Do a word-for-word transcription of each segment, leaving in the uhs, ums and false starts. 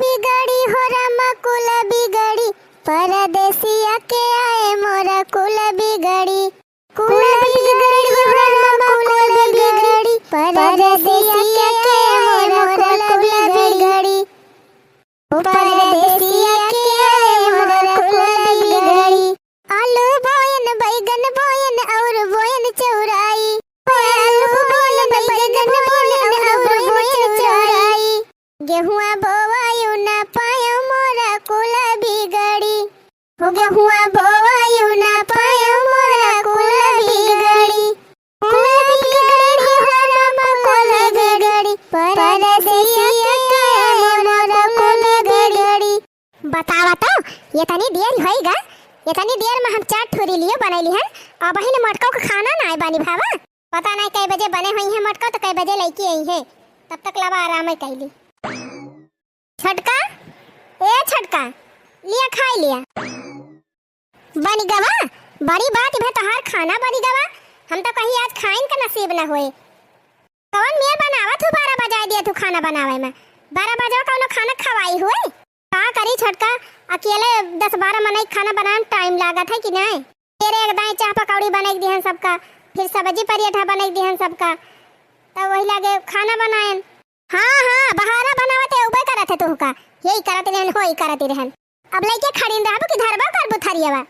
बिगड़ी हो रामा कुल बिगड़ी, परदेसिया के आए मोरा कुल बिगड़ी। कुल बिगड़ी हो रामा कुल बिगड़ी, परदेसिया के आए मोरा कुल बिगड़ी। परदेसिया के आए मोरा कुल बिगड़ी। आलू बोयन, बैगन बोयन और बोयन चौराई। आलू बोयन, बैगन बोयन और बोयन चौराई। गेहुआ बोवायु ना पायो मोरा कुल बिगड़ी। हो गेहुआ बोवायु ना पायो मोरा कुल बिगड़ी। कुल बिगड़ी हो रामा कुल बिगड़ी, परदेसिया के आए मोरा कुल बिगड़ी। बतावा तो, एतनी देर होइगा, एतनी देर में हम चार ठो रिलियो बनैली हन, अबहिन मोटका के खाना नाय बनी भावा। पता नाय कै बजे बने होइहैं मोटका, तो कै बजे लइके अइहैं, तब तक लावा आराम कैली। छोटका, ए छोटका, लिया खाई लिया। बनी गवा, बड़ी बात भे तोहार खाना बनी गवा। हम तो कहीं आज खाइन का नसीब न होए। कौन मेर बनावत हूँ, बारह बजाए दिया तू खाना बनावे में। बारह बजे कौनो खाना खवाई हुए? का करी छोटका, अकेले दस बारह मनई खाना बनावे में टाइम लागत है कि नहीं? तेरे एक दाई चाह पकौड़ी बनाई दिहन सबका, फिर सब्जी पराठा बनाई दिहन सबका, तब वही लागे खाना बनाएन। हाँ, हाँ, बहारा बनावत है, उबे करत है तुहका। यही करत रहन, होई करत रहन। अब लइके खड़ीन रहबो कि धरबो करबो थरियावा?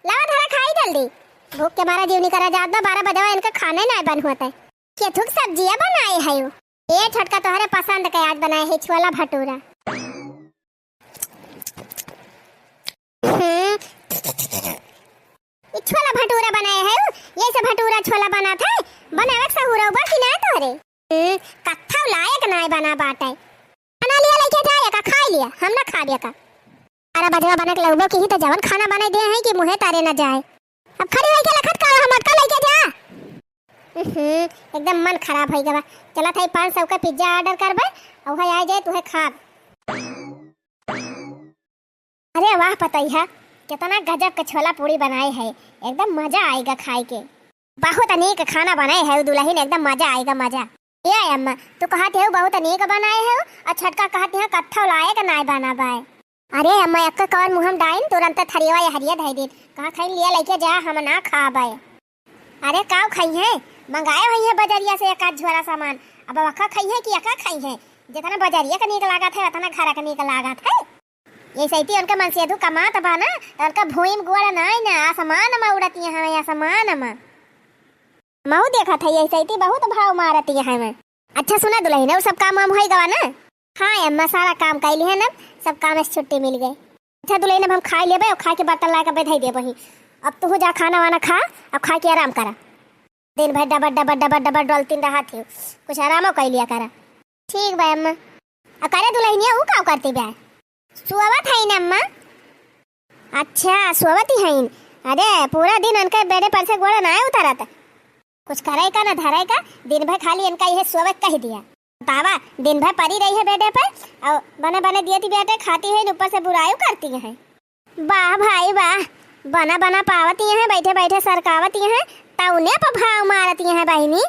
लावा धरा खाई जल्दी। भूख के मारा जीव निकरा जात बा, बारह बजवा इनका खाने नाय बन होत है। केथुक सब्जिया बनाए है यू? ए छोटका तोहरे पसंद के आज बनाए है छोला भटूरा। हम्म। ई छोला भटूरा बनाए है यू? यही से भटूरा छोला बनात है? बनावे के सहूर बा कि ना तोहरे? हम्म, कत्थौ लायक नाय बना बाटे। बना लिया लइके जाए का, खाई लिया, हम ना खाबे का। अरे बजवा बने के लगबो की ही तो जवन खाना बनाई दे है कि मुँहे तारे ना जाए। अब खड़ी होइके लखत का हम अटका लइके जा। हम्म, एकदम मन खराब होई गवा। चलत है पाँच सौ का पिज्जा ऑर्डर करबे, और वह आ जाए तुहे खाब। अरे वाह पतैया, कितना गजब के छोला पूड़ी बनाए है, एकदम मजा आएगा खाए के। बहुत नीक खाना बनाए है दुल्हन, एकदम मजा आएगा मजा। ए अम्मा, तू कहत है बहुत नीक बनाए है, और छोटका कहत है कत्थौ लायक नाय बना बाय। अरे अम्मा, एक कौन मुँह में डाइन, तुरंत थरियवा ये हरिया धई दिन। कहा खाई लिया लइके जा, हम ना खाबे। अरे काव खइहें, मंगाए होइहें बजरिया से एक आध झोरा सामान। अब वका खइहें कि एका खइहें? जितना बजरिया के नीक लागत है, उतना घर के नीक लागत है। ये सैती उनके मनसेधू कमात बा ना, तो उनका भुइँ में गोड़ नाय ना, आसमान में उड़ती हैं, आसमान में। महू देखत है, ये सैती बहुत भाव मारती हैं। अच्छा सुना दुल्हन, वो सब काम वाम होई गवा ना? हाँ अम्मा, सारा काम कैली है ना, सब काम से छुट्टी मिल गई। अच्छा दुल्हन, अब हम खाई लेबे और खा के बर्तन लाके बैठाई देबे ही। अब तू जा खाना वाना खा, अब खा के आराम करा। दिन भर डबर डबर डबर डबर डोलतीन रहत हो, कुछ आरामो कर लिया करा। ठीक बा अम्मा। आ करे दुल्हनिया, ऊ का करती बा? सोवत हईन अम्मा। अच्छा, सोवत ही हईन। अरे, पूरा दिन उनके बेडे पर से गोड़ ना उतरत। कुछ करे का ना धरे का, दिन भर खाली इनका यह सोवे कह दिया। बतावा, दिन भर पड़ी रही है बेडे पे, और बने बने दियती बेटे खाती है, ऊपर से बुराई करती है। वाह भाई वाह, बना बना पावती हैं, बैठे बैठे सरकावती हैं, तउने पर भाव मारती हैं बहिनी।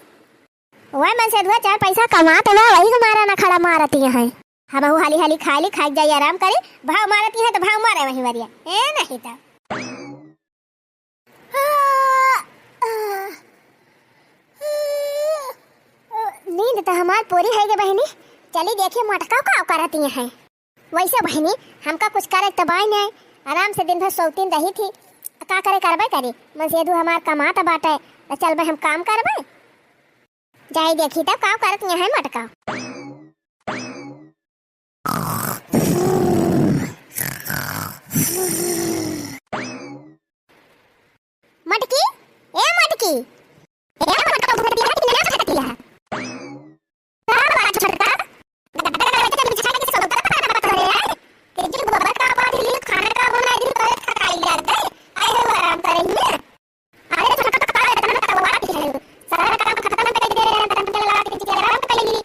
वह मनसेधुआ चार पैसा कमात बा, वही के मारा ना खड़ा मारती हैं। हम हाली हाली खाई ली, खाई जाई आराम करी, भाव मारती हैं तो भाव मारे वही वरिया। ए नहीं तो। नींद तो हमार पूरी है गे बहिनी, चली देखी मोटका का करती हैं। वैसे बहिनी, हमका कुछ करे तो बाय नहीं, आराम से दिन भर सोतीन रही थी, का करे करबे करी, मनसेधु हमार कमात बाटे, तो चल बे हम काम करबे, जाई देखी तब का करत यहाँ मोटका। मटकी, ए मटकी, ए मटका, भूत बिहार की नया छटकी है। का बात छोटका? गड्ढा लगा के बिछा के सौदा पता ना पता रे। तेजी गोबर का बात ही खाने का बोला दिन तो खा खाई जाते। आए हो आराम करेंगे। अरे छोटका, पता है, इतना तो बात ही है। सारा काम खत्म कर दे, गड्ढा लगा के आराम करेंगे।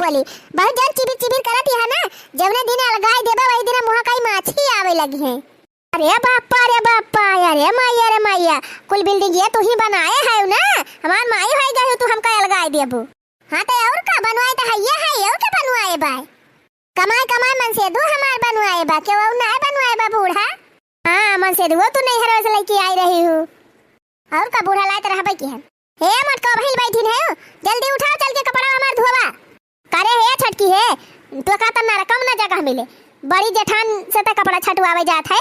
बोली, बहुत जन चिबिर चिबिर करत हिया ना, जौने दिन अलगाई देबे वही दिन मुँहा कई माछी आवे लगी है। अरे बापा, अरे बापा, अरे माइया, अरे माइया, कुल बिल्डिंग ये तू ही बनाए है ना, हमार माई होई गई तू हमका अलगाई देबू। हाँ तो और का बनवाए तो है ये है, और का बनवाए बा? कमाए कमाए मनसेधू हमार बनवाए बा, केहू नाय बनवाए बा बूढ़ा। हाँ, मनसेधुओ तू नैहर से लेके आई रही हूँ। और का बूढ़ा लायत रहबे की है। हे मटका भइल बैठिन है, जल्दी उठाओ चल के कपड़ा हमार धोवा। करे हे छटकी है, तो का त नरकम न जगह मिले, बड़ी जेठान से त कपड़ा छटवावे जात है।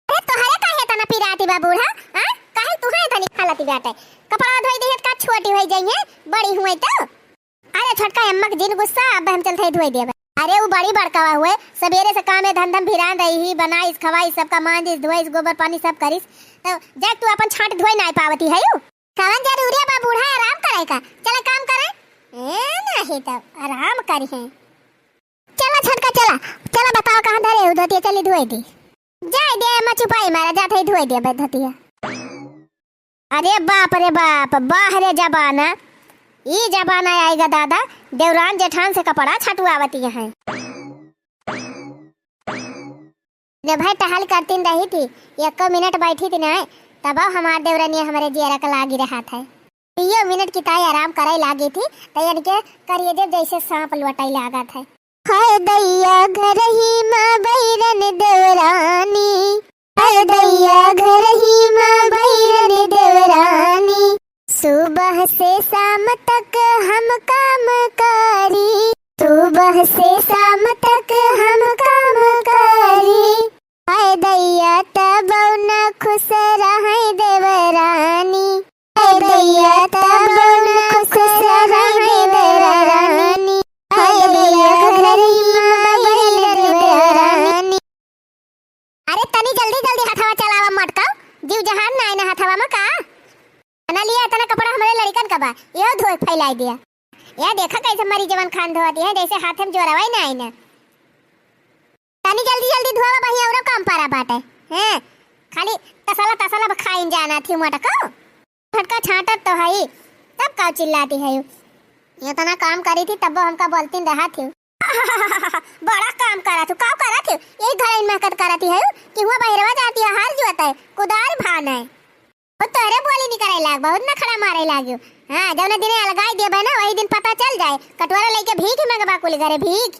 अरे तोहरे काहे तना पिराती बा बूढ़ा, हाँ? काहे तुहे धनी खालती बाटे? कपड़ा धोई देहे त का छोटी होई जाइए, बड़ी हुए तो। अरे छोटका अम्मा के जिन गुस्सा, अब हम चलते धोई देबे। अरे उ बड़ी बड़कावा हुए, सबेरे से कामे धंधम भिरान रही ही, बनाइस, खवाइस, सबका मांजिस, धोइस, गोबर पानी सब करिस, तो जाके तू अपन छाट धोई नाय पावती है यू। कवन जरूरी बा बूढ़ा आराम करे का? चले काम करे। ए, नहीं तो आराम करी है। चला छोटका चला, चला बताओ कहाँ धरे हो धोतिया, चली धोई दी। जाए दे अम्मा चुपाई मारा, जात है धोई दे धोतिया। अरे बाप रे बाप, बाह रे जमाना, ई जमाना आएगा दादा, देवरान जेठान से कपड़ा छटवावती हैं। ने भाई टहल करतीन रही थी, एको मिनट बैठी थी ना, तब हमार देवरनिया हमरे जियरा के लागी रहा था। इयो मिनट की ताई आराम करे लागी थी, तो इनके करिए जब जैसे सांप लोटाई लागा था। हाय दैया घरही मा बैरन देवरानी, हाय दैया घरही मा बैरन देवरानी। सुबह से शाम तक हम काम करी, सुबह से शाम तक हम काम करी। हाय दैया तब न खुश रहै देवरानी, हाय दैया तब न खुश रहै देवरानी, हाय दैया घरही मा बैरन देवरानी। अरे तनी जल्दी जल्दी हथवा चलावा मटकाऊ, जीव जहान ना आइना हथवा में का? ना लिया इतना कपड़ा हमरे लड़िकन का बा, यो धोए फैलाई दिया। या देखा कैसे मरी जवन खान धोती है, जैसे हाथे में जोरवा ही ना आइना। तनी जल्दी जल्दी धोवा बहिया, औरो काम पारा बाटे। हैं, खाली तसला तसला बखाइन जाना थी मटकाऊ। फटका छाटत तो हई, तब का चिल्लाती है यू? इतना काम करी थी, तब वो हमका बोलती रहा थी। बड़ा काम करा थू, का करा थू? यही घर इन महकत करा थी है यू कि हुआ बहिरवा जाती है, हर जुअत है, कुदार भान है। वो तोहरे बोली नहीं करे लाग, बहुत नखड़ा मारे लाग यू। हाँ, जौने दिने अलगाई देबे ना, वही दिन पता चल जाए, कटोरा लेके भीख मंगबा कुल घरे, भीख।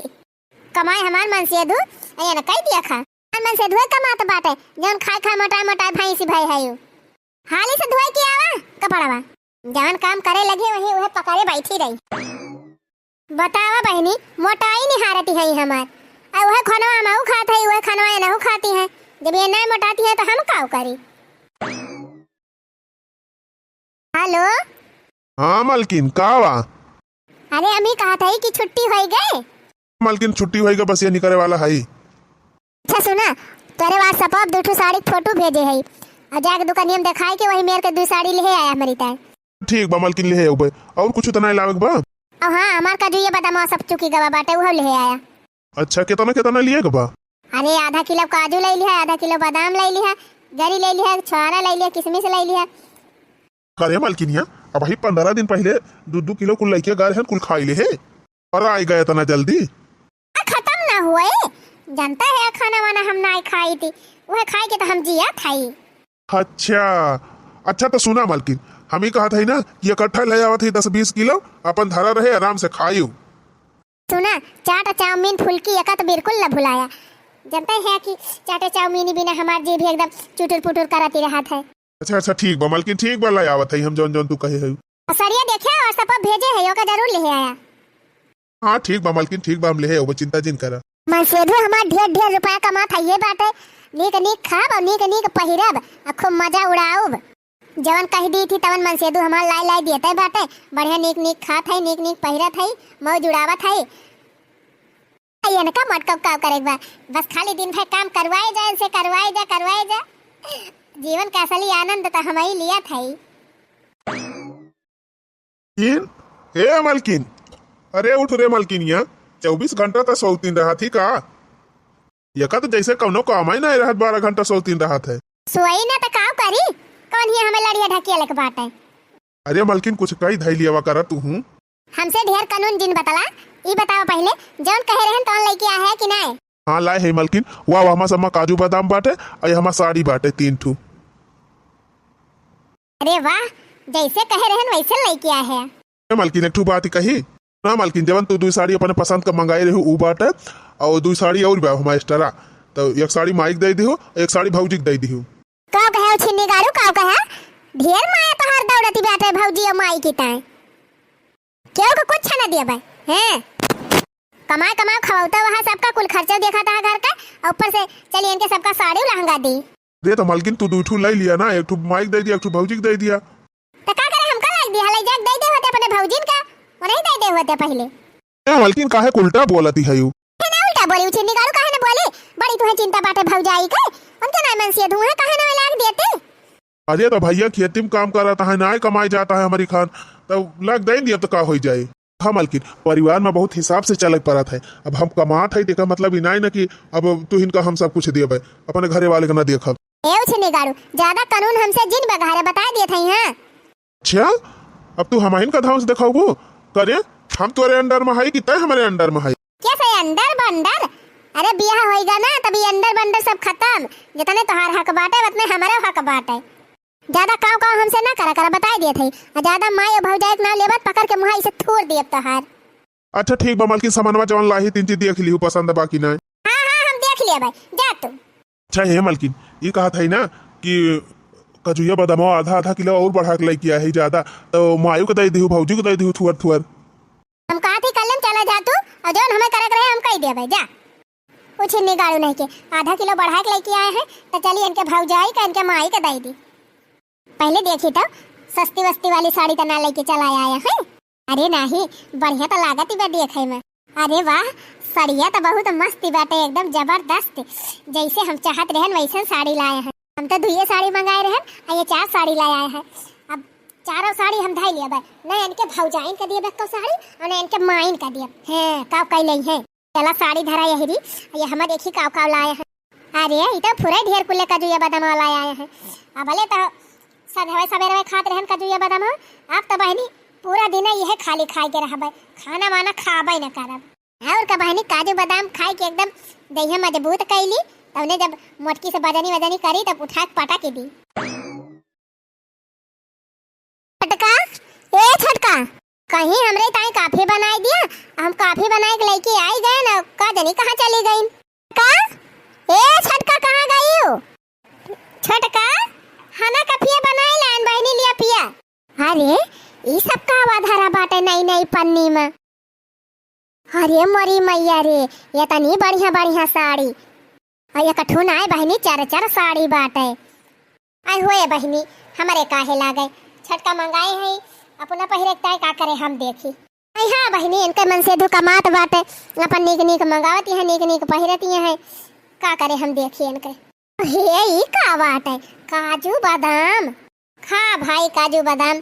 कमाए हमार मनसेधू, अयन कई दिया खा। हमार मनसेधुए कमात बाटे, जौन खाए खाए मोटाए मोटाए भैंसी भय है यू। हाली से धोए के आवा कपड़वा। जवन काम करे लगी वही उहे पकड़े बैठी रही। बतावा बहिनी, मोटाई निहारती है हमार। आ उहे खनवा हमहू खात है, उहे खनवा एनहू खाती है। जब ये नहीं मोटाती है तो हम काऊ करी? हेलो। हाँ मलकिन, का बा? अरे अम्मी कहत है कि छुट्टी होई गए। मलकिन छुट्टी होई गए, बस ये निकरे वाला है। अच्छा सुना, तोरे WhatsApp पर दू ठो साड़ी के फोटो भेजे है, और जाके दुकानिया में दिखाए के वही मेर के दू साड़ी ले आया हमारी ताई। ठीक बा मलकिन, ले आउबे। और कुछ तो नहीं लावे के बा? और हाँ, हमार काजू ये बादाम सब चुकी गवा बाटे, वो ले आया। अच्छा, कितना कितना लिए के बा? अरे आधा किलो काजू ले लिहा, आधा किलो बादाम ले लिहा, गरी ले लिहा, छोहारा ले लिहा, किशमिश ले लिहा। करे मलकिनिया, अबही पंद्रह दिन पहिले दू दू किलो कुल लइके गए रहन, कुल खाई ले है। और आई गए इतना जल्दी? आ, खत्म ना हुए, जानता है खाना वाना हम ना खाई थी, वह खाए के तो हम जिया थाई। अच्छा, अच्छा तो सुना मलकिन, हम ही कहत है ना कि इकट्ठा ले आवत है दस बीस किलो, अपन धरा रहे, आराम से खाइयो। सुना, चाट, चाउमीन, फुल्की एका तो बिल्कुल न भुलाया। जानते हैं कि चाटे चाउमीन बिना हमार जीभ एकदम चुटुर पुटुर करत ही रहत है। अच्छा, अच्छा, ठीक बा मलकिन, ठीक बा, ले आवत है हम जौन जौन तू कहे है। और सरिया देखे और सब भेजे है, ओका जरूर ले आया। हाँ, ठीक बा मलकिन, ठीक बा, हम ले आउबे, चिंता जिन करा। मनसेधु हमार ढेर ढेर रुपया कमात है ये बाटे, नीक नीक खाब और नीक नीक पहिरब और खूब मजा उड़ाउब। जवन कह दी थी तवन मनसेधु हमार लाई लाई देते बाटे, बढ़िया नीक नीक खात है, नीक नीक पहिरत है, मौज उड़ावत है। आ इनका मटकब का करे के बा, बस खाली दिन भर काम करवाए जा, इनसे करवाए जा, करवाए जा। जीवन का असली आनंद तो हम ही लिया था। मलकिन, ए मलकिन, अरे उठ रे मलकिनिया, चउबीस घंटा तो सौतीन रहत ही का? एका तो जैसे कौनो काम ही नहीं रहत, बारह घंटा सौतीन रहत है। सोई ना तो काव करी? कौन ही हमें लड़िया ढकिया लेके बाटे? अरे मलकिन, कुछ कही धई लियावा करा तू हूँ। हमसे ढेर कानून जिन बतला, ई बतावा पहिले, जौन कहे रहन तौन लइके आए है कि नाय? हाँ, लाए है मलकिन। वाह, वाह, हमा सब मा काजू बादाम बाटे, अउ हमा साड़ी बाटे तीन ठू। अरे वाह, जैसे कहे रहन वैसे लइके आए है। ए मलकिन, एक ठू बात कही ना मलकिन, जवन तू दुई साड़ी अपने पसंद क मंगाए रहू ऊ बाटे, अउ दुई साड़ी अउर बा हमा extra, तो एक साड़ी माई क दइ दिहू, एक साड़ी भौजी क दइ दिहू। का कहे हो छिन्नी गाड़ू, का कहे? ढेर माया तोहार दौड़ती बाटे भौजी अउ माई की ताई। केहू के कुछ ना दिया भाई, हैं? कमाए कमाए खवाउता वहाँ सबका कुल खर्चा देखा था घर का, अउ ऊपर से चली इनके सबका साड़ी लहंगा दी। दे तो मलकिन, तू दुई ठू लइ लिया ना, एक ठू माई क दइ दिया, एक ठू भौजी क दइ दिया। तो का करे, हमका लाग दिया, लइ जाके दइ दे होते अपने भौजिन का, उन्हें दइ दे होते पहिले। ए मलकिन, काहे क उल्टा बोलती है यू? है ना उल्टा बोली, उ छिन्नी गाड़ू काहे ना बोली? बड़ी तुहे चिंता बाटे भौजाई के, उनके नाय मनसियत हुए, काहे ना लाग देते? अरे तो भैया खेती में काम करत है, नाय कमाए जात है हमरी खान, तो लाग दइ दिया, अब तो का होइ जाए। हाँ मलकिन, परिवार में बहुत हिसाब से चले के पड़त है। अब हम कमात है, तेका मतलब ई नाय ना कि अब तुहिन का हम सब कुछ देबे, अपने घरे वाले के ना देखब। ए उछिन्नी गाड़ू, ज्यादा कानून हमसे जिन बघारे, बताए दिए थई, हाँ? अच्छा, अब तू हमहिन का धांस देखाबू? करे, हम तोरे under में हई कि तय हमरे under में हई? कैसे under बंडर? अरे बियाह होइगा ना, तभी under बंडर सब खतम। जितने तोहार हक बाटे, उतने हमरो हक बाटे। ज्यादा काव काव हमसे ना करा करा, बताए दिए थई। आ ज्यादा माई अउ भौजाई के नाव लेबत, पकड़ के मुहा इसे थूर दियब तोहार। अच्छा ठीक बा मलकिन, समनवा जवन लाही तीन चीज देख लिहू, पसंद बा कि नाय। हाँ हाँ, हम देख लेबे, जा तू। अच्छा हे मलकिन, ई कहत हई ना कि कजुया बदामवा आधा आधा किलो अउर बढ़ा के लइके आए हई ज्यादा, तो मायू के दइ दिहू, भौजी के दइ दिहू थुअर थुअर। हम कहत ही कल्ले में चला जा तू, अउर जौन हमें करे के रहे हम कहि देबे, जा। उ छिन्नी गाड़ू नहीं के, आधा किलो बढ़ा के लइके आए हैं, तो चली इनके भौजाई का, इनके माई का दइ दी। पहिले देखी तो सस्ती वस्ती वाली साड़ी तो ना लइके चला आया है। अरे नाही, बढ़िया तो लागत ही बा देखे में। अरे वाह, साड़िया तो बहुत मस्त ही बाटे, एकदम जबरदस्त। जैसे हम चाहत रहन वैसन साड़ी लाए हैं। हम तो दुइये साड़ी मंगाए रहन, आ ये चार साड़ी लाए आए हैं। अब चारों साड़ी हम धाई लिया बा, न इनके भौजाइन का दिए बा को साड़ी, और न इनके माइन का दिए। हैं, का कई लई है? चला साड़ी धरा यही री, ये हम देखी काव काव लाए हैं। अरे, ई तो फुरे ढेर कुले कजुया बदाम लाए आए हैं। अब भले तो सधवे सबेरवे खात रहन कजुया बदाम, अब तो बहिनी पूरा दिन यह खाली खाए के रहबे, खाना वाना खाबे न करब। और का बहिनी, काजू बदाम खाए के एकदम देहिया मजबूत कैली, तउने जब मोटकी से बजनी वजनी करी तब उठा के पटा के दी। छोटका, ए छोटका, कहीं हमरे ताई काफी बनाई दिया। हम काफी बनाए के लेके आई गए ना, का जनी कहाँ चली गई? का? ए छोटका, कहाँ गई हो? छोटका, हना कफिया बनाए लान बहिनी, लिया पिया। अरे, ई सब का आवा धरा बाटे नई नई पन्नी में? अरे मोरी मैया रे, ये तनी बढ़िया बढ़िया साड़ी। आ ये कठुन आए बहिनी, चार चार साड़ी बाटे। आय होए बहिनी, हमरे काहे लागे? छोटका मंगाए हैं, अपना पहिरे के ताई का करे हम देखी। आय हाँ बहिनी, इनके मन से धुकमात बाटे, अपन नीक नीक मंगावती है, नीक नीक पहिरती है, का करे हम देखी इनके। हे, ई का बाटे? काजू बादाम? खा भाई काजू बादाम,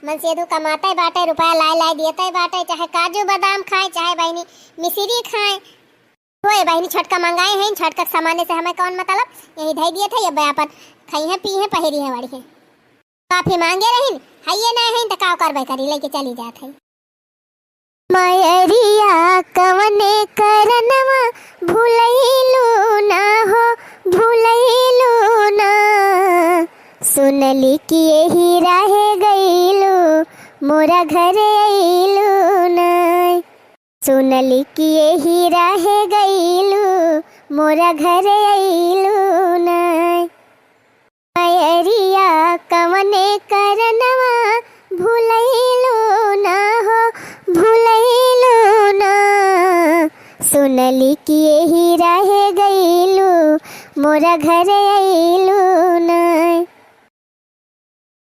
मन से धुकमाते बाटे, रुपया लाए लाए दियते बाटे, चाहे काजू बादाम खाए, चाहे बहिनी मिश्री खाए। होए बहिनी, छोटका मंगाए हैं, छोटका के सामाने से हमें कौन मतलब, यही धई दिए थे, ये बे अपन खाई हैं, पी हैं, पहिरी हैं, वाड़ी हैं। काफी मांगे रहीन, हइये ना हैं, तो का करबे करी, लेके चली जात है। मयरिया कवने करनवा भुलैलू ना हो, भुलैलू ना। सुनली कि यही राहे गईलू, मोरा घरे अइलू ना। सुनली कि यही राहे गईलू, मोरा घरे अइलू ना। मयरिया कवने करनवा भुलैलू ना हो, भुलैलू ना। सुनली कि यही राहे गईलू, मोरा घरे अइलू ना।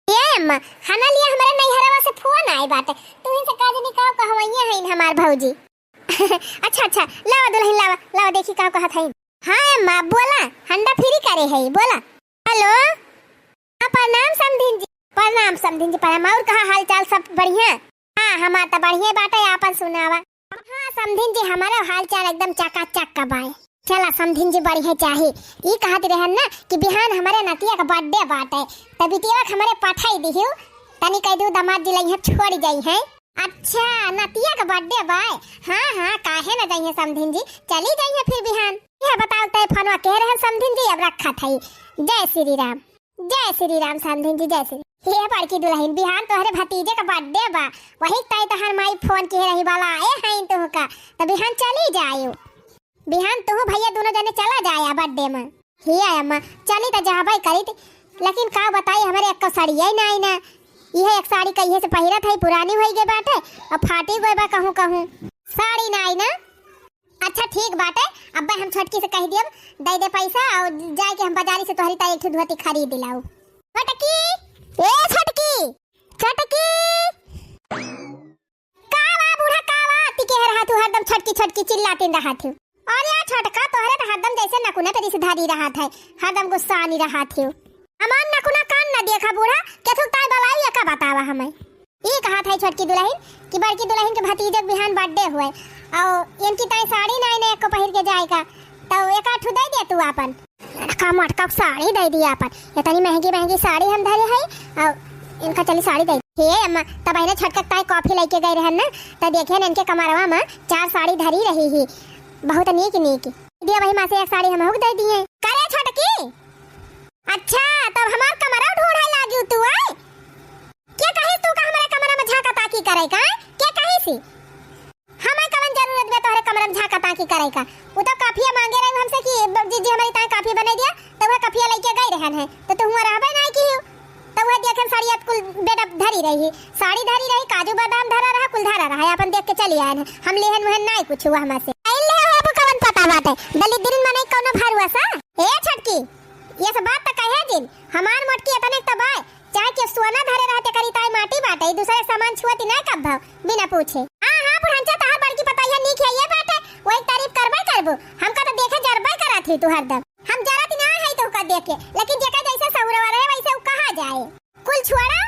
ए अम्मा, हना लिया हमरे नैहरवा से फोन आए बाटे। तू इनसे का जनी का कहवैया है इन हमार भौजी। अच्छा, अच्छा, लावा दुल्हन, लावा, लावा, देखी का कहत है। हाँ अम्मा, बोला, हंडा फ्री करे है, बोला। हेलो, हाँ, प्रणाम समधिन जी। प्रणाम समधिन जी, प्रणाम। और कहा हाल चाल, सब बढ़िया? हाँ, हमार त बढ़िया बाटे, आपन सुनावा। हाँ समधिन जी, हमारो हाल चाल एकदम चकाचक का बाय। चला समधिन जी, बढ़िया चाही। ई कहत रहन ना कि बिहान हमारे नतिया का birthday बाटे, त बिटिया के हमारे पठाई दिहियो, तनी कह दू दामाद जी लइहे छोड़ जाई है। अच्छा, नतिया का birthday बाय? हाँ, हाँ, काहे न जइहे समधिन जी, चली जइहे फिर बिहान। यह बताओ, तय फोनवा के रहन समधिन जी, अब रखत हई। जय श्री राम। जय श्री राम समधिन जी, जय श्री। हे बड़की दुलहिन, बिहान तोहरे भतीजे का birthday बा, वही ताई तोहर माई फोन किहे रही, बोलाए हईन तुहका, त बिहान चली जायु। बिहान तुहू भइया दुनो जने चला जाया birthday में। हे अम्मा, चली त जाबे करित, लेकिन का बताई, हमरे एक्को साड़िया ही नाई ना। इहे एक साड़ी कहिए से पहिरत हई, पुरानी होई गई बाटे, अब फाटी गई बा कहूँ कहूँ। साड़ी नाई ना। अच्छा ठीक बाटे, अब्बे हम छोटकी से कहि दियब, दइ दे पैसा अउर जाइके हम बजारी से तोहरी ताई एक ठो धोती खरीद लाउब। छोटकी, ए छोटकी, छोटकी। का बा बूढ़ा, का बा? ती के रहत हू, हरदम छोटकी छोटकी चिल्लातीन रहत हू। अरे छोटका, तोहरे त हरदम जैसे नकुना पे रिस धरी रहत है, हरदम गुस्सानी रहत हू। हमार नकुना कान न देखा बूढ़ा, केथू ताई बलाई एका बतावा हमें। ई कहत है छोटकी दुलहिन कि बड़की दुलहिन के भतीजे के बिहान birthday हुए, अउ इनकी ताई साड़ी नाई ने एको पहिर के जाए का, तो एक आठ ठो दे दे तू आपन। का मोटका साड़ी दे दिया आपन, इतनी महंगी महंगी साड़ी हम धरे है, अउ इनका चली साड़ी दे। हे अम्मा, तब इन्हें छोटका ताई coffee लेके गए रहन ना, तो देखे न इनके कमरवा में चार साड़ी धरी रही ही, बहुत नीक नीक। दिया वही माँ से एक साड़ी हम दे दिए। करे छोटकी, अच्छा, तब हमार कमरा ढूंढे लागी तू, आय? के कहिस तू का हमरे कमरा में झांका ताकी करे का, आय? के कहिस? हमें कवन जरूरत बा तोहरे कमरा में झांका ताकी करे का? उ तो काफिया मांगे रही हमसे कि ब-, जीजी हमारी ताई काफी बना दिया, तो वह काफिया लेके गई रहन है, तो तू हुआ रहबे नहीं की हो, तो वह देखे साड़ी कुल बेडा धरी रही, साड़ी धरी रही, काजू बादाम धरा रहा, कुल धरा रहा, अपन देख के चली आए हैं, हम लेहन वहन नहीं कुछ हुआ हमसे। आई ले हो, अब कवन पता बाटे, दलिद्रिन मने कौनो भरुआ सा? ए छोटकी, ये सब बात तो कहे जिन, हमार मोटकी इतने तो बाय, चाहे के सोना धरे रहते करी ताई माटी बाटे, ई दूसरे सामान छुअती नहीं कब भाव, बिना पूछे। हाँ, हाँ, बुढ़ंचा तहार बड़की पतोहिया नीक है ये बाटे, वही तारीफ करबे करबू, हमका तो देखे जरबे करत ही तू हरदम। हम जरत ना है तो का देख के, लेकिन जेकर जैसे सहुरवा रहे वैसे उ कहा जाए। कुल छोड़ा,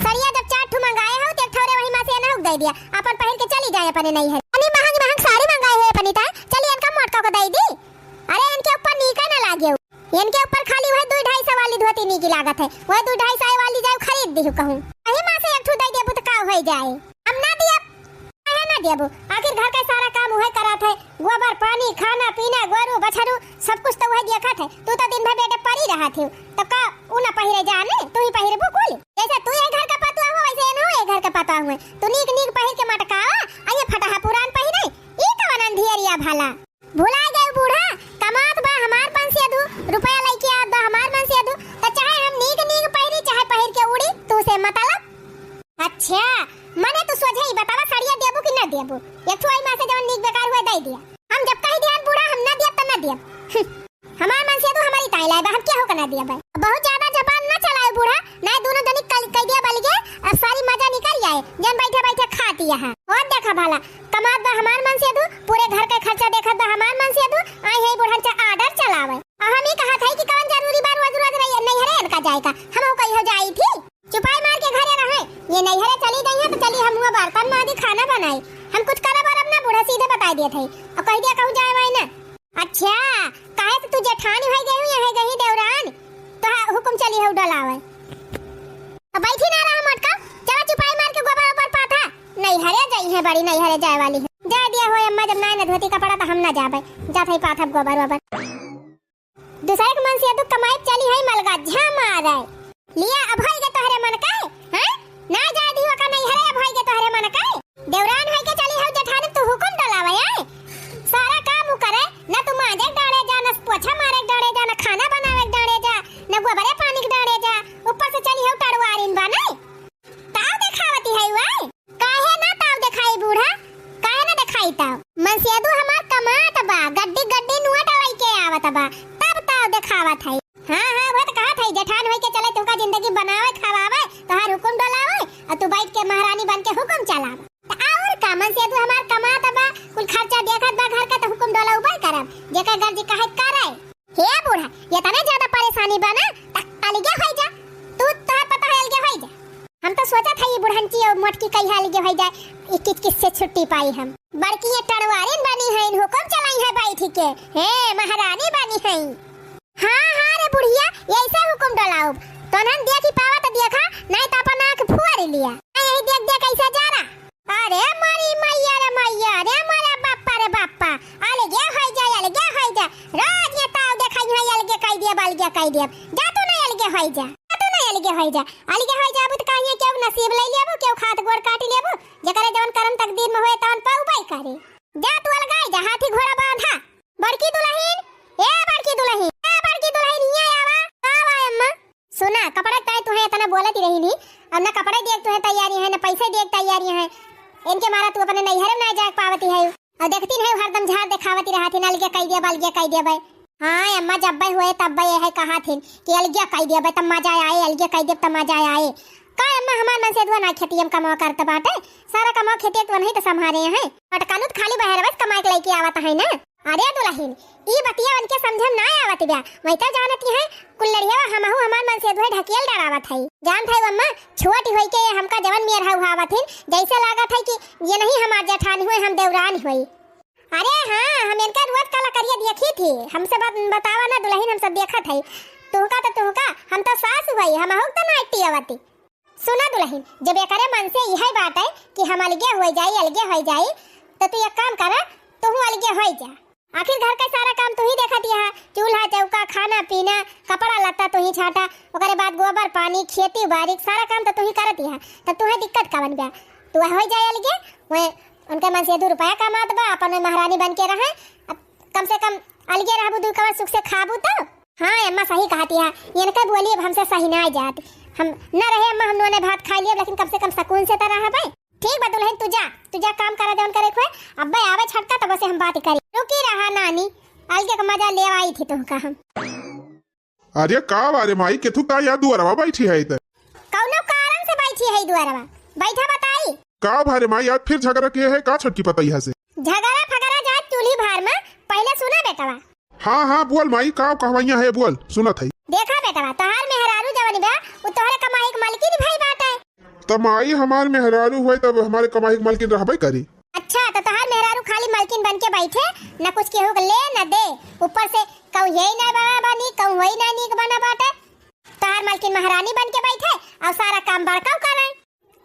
सड़िया जब चार ठो मंगाए हो, तो एक ठौरे वही माँ से एनहु दे दिया, अपन पहिर के चली जाए अपने नैहर। अनी महंग महंग साड़ी मंगाए है अपनी ताई, चली इनका मोटका को दे दी। अरे इनके ऊपर नीके ना लागे, इनके ऊपर खाली वह दो ढाई सौ वाली धोती नीकी लागत है, वह दो ढाई सौ वाली जाए खरीद दी कहूँ। वही माँ से एक ठो दे देबू तो का हो जाए, हम ना दिया। काहे ना देबू? आखिर घर का सारा काम उहे करत है, गोबर, पानी, खाना, पीना, गोरू, बछरू, सब कुछ तो उहे देखत है। तू तो दिन भर बेडे परी रहत है, तो का उ ना पहिरे जाने? तू ही पहिरबू कुल। जैसे तू ये घर का पतोह हो, वैसे एनहु ये घर का पतोह हुए। तू नीक नीक पहिर के मटकावा, आ ये फटहा पुरान पहिरे। ई कवन अंधियरिया भला? भुला गए बूढ़ा, कमात बा हमार मनसेधू, रुपया लेके आवत बा हमार मनसेधू, तो चाहे हम नीक नीक पहिरी, चाहे पहिर के उड़ी, तू से मतलब। अच्छा, मने तू सोझे ही बतावा, साड़िया देबू कि ना देबू? एक ठो आई माँ से जवन नीक बेकार हुए दे दिया। हम जब कही दिहन बूढ़ा, हम ना दियब त ना दियब। हम्म, हमार मनसेधू हमारी ताई लाए बा, हम केहू के ना दियब। बहुत ज्यादा जबान ना चलाए बूढ़ा, नहीं दोनों जनी कल कह दिया बलिगे, अब सारी मजा निकल जाए, जन बैठे बैठे खाती यहाँ। और देखा भला, कमात बा हमार मनसेधू, पूरे घर के खर्चा देखत बा हमार मनसेधू, आई है बुढ़न चा order चलावे। आ हम ही कहत है कि कौन जरूरी बा रोज रोज रही नैहरे इनका जाए का, हम कहियो जाई थी। चुपाई मार के घरे रहे, ये नैहरे चली गई है तो चली हम हुआ बर्तन माजी खाना बनाई, हम कुछ करब अरब ना बूढ़ा सीधे बताई दिए थे। और कह दिया कहूँ जाए वाई ना। अच्छा, काहे तो तू जेठानी होई गई हूँ, यहाँ गई देवरान, तो हा-, हुकुम चली हो डलावे। अब बैठी ना रहा मोटका, चला चुपाई मार के गोबर ओबर पाथा। नैहरे जाई है बड़ी, नैहरे जाए वाली है। जाए दिया हो अम्मा, जब नाय न धोती कपड़ा तो हम ना जाबे, जात है पाथब गोबर ओबर। दूसरे के मनसेधू कमाई चली है मलगा झा मारे। लिया अब होई गे तोहरे मन के, हैं? ना जाए दियो का नैहरे अब होई गे तोहरे मन के। देवरान होई के चली हऊ जेठानी, तू हुकुम डलावे, हैं? सारा काम उ करे, ना तू मांजे के डांड़े जा, ना पोछा मारे के डांड़े जा, ना खाना बनावे के डांड़े जा, ना गोबरे पानी के डांड़े जा, ऊपर से चली हऊ टड़वारिन बा, नहीं? ताव देखावती है वै? काहे ना ताव देखाई बूढ़ा? काहे ना देखाई ताव? मनसेधू हमार कमात बा, गड्डी गड्डी नोट लेके आवत बा, तब ताव देखावत है। हाँ, हाँ, वो तो कहत है, जेठान होई के चले, तुमका जिंदगी बनावे, खवावे, तोहार हुकुम डोलावे, और तू बैठ के महारानी बन के हुकुम चलावे। त और का, मनसेधू हमार कमात बा, कुल खर्चा देखत बा घर का, तो हुकुम डोलावे करब, जेकर गर्जी कहे करे। हे बूढ़ा, ये तने ज्यादा परेशानी बा ना, त अलगे होई जा। तू तोहर पता है, अलगे होई जा। हम तो सोचत है, ये बुढ़ंची और मोटकी कहिया अलगे होई जाए, ई किच किच से छुट्टी पाई हम। बड़की ये टड़वारिन बनी है, इन हुकुम चलाई है बैठी के। हे, महारानी बनी है। हाँ, हाँ रे बुढ़िया, ऐसे हुकुम डलाउब। तोनहन देखी पावा तो देखा, नहीं तो अपन आँख फुआरी लिया। यही देख देख ऐसे जा रहा। अरे मोरी मैया रे मैया, रे मोरे बाप्पा रे बाप्पा, अलगे होइ जा, अलगे होइ जा। रोज ये ताव देखइ है, अलगे कइ देब, अलगे कइ देब। जा तू ना अलगे होइ जा, जा तू ना अलगे होइ जा। अलगे होइ जाबू त कहिए केहू नसीब लइ लेबू, केहू हाथ गोड़ काटि लेबू, जेकरे जवन करम तकदीर में होए तवन पउबइ करे। जा तू अलगाइ जा, हाथी घोड़ा बाँधा। बड़की दुलहिन, ए बड़की दुलहिन, ए बड़की दुलहिन, हियाँ आवा। का बा अम्मा? सुना, कपड़ा ताई तुहे इतना बोलत ही रही नी, अब ना कपड़ा देख तुहे तैयारी है, ना पैसे देख तैयारी है। इनके मारा तू अपने नैहर में ना जाए पावती है। और देखती नहीं हरदम झार देखावती रहत ही, अलगे कइ देब, अलगे कइ देब। हाँ अम्मा, जब्बे हुए तब्बे ये है कहा थी कि अलगे कइ देब, तब मजा आए, अलगे कइ देब, तब मजा आए। का अम्मा, हमार मनसेधुआ ना खेतिया में कमवा करत बाटे, सारा कमवा खेतिया के वनही त सम्हारे हैं। अटकलू त खाली बहरवा से कमाइ के लइके आवत है ना। अरे दुलहिन, ई बतिया उनके समझ में ना आवत बा। वही तो जानत ही है, कुल्लड़िया हमहू हमार मनसेधुआ ढकेल डरावत है। जानत है अम्मा, छोट होई के ये हमका जवन मेर हउ हावत हिन, जैसे लागत है कि ये नहीं हमार जेठानी होई, हम देवरानी होई। अरे हाँ, हम इनका रोज काला करिया देखी थी। हमसे बात बतावा ना दुलहिन, हम सब देखत है। तुहका तो तुहका, हम तो सास हुई, हमहू तो नाइटी आवती। सुना दुलहिन, जब एकरे मन से इहे बात है कि हम अलगे होइ जाई, अलगे होइ जाई, तो तू एक काम करा, तुहू अलगे होइ जा। आखिर घर का सारा काम तू ही देखत यहा, चूल्हा चौका, खाना पीना, कपड़ा लत्ता तू ही छाटा, ओकरे बाद गोबर पानी, खेती बाड़ी, सारा काम तो तू ही करत यहा, तो तुहे दिक्कत कवन बा? तू होइ जाए अलगे, वह उनके मन से दू रुपया कमात बा, अपन में महारानी बन के रहे। अब कम से कम अलगे रहबू, दू कवर सुख से खाबू तो। हाँ अम्मा, सही कहत यहा, इनके बोली अब हमसे सही ना जात। हम न रहे अम्मा, हम नूने भात खाइ लियब, लेकिन कम से कम सकून से तो रहबे। ठीक बा दुलहिन, तू जा, तू जा काम करा जौन करे खोए। अब्बे आवे छटका तब से हम बात करी। रुकी रहा नानी, अलगे का मजा ले आई थी तुमका हम। अरे का बा रे माई, केथू का या दुआरवा बैठी है इधर? कौनो कारण से बैठी है दुआरवा, बैठा बताई। का बा रे माई, आज फिर झगड़ा किए है का छोटकी पतैया से? झगड़ा फगड़ा जात चूल्ही भार में, पहले सुना बेटवा। हाँ, हाँ, बोल माई, का कहवइया है, बोल, सुनत है। देखा बेटवा, तोहार मेहरारू जवन बा, उ तोहरे कमाई के मालकिन भई बाटे। त माई, हमार मेहरारू होई, तब हमारे कमाई के मालकिन रहबे करी। अच्छा, त तोहार मेहरारू खाली मालकिन बन के बैठे, न कुछ केहू के ले, न दे, ऊपर से कहूँ यही ना बना बनी, कहूँ वही ना नीक बना बाटे। तोहार मालकिन महारानी बन के बैठे, और सारा काम बड़काऊ करे।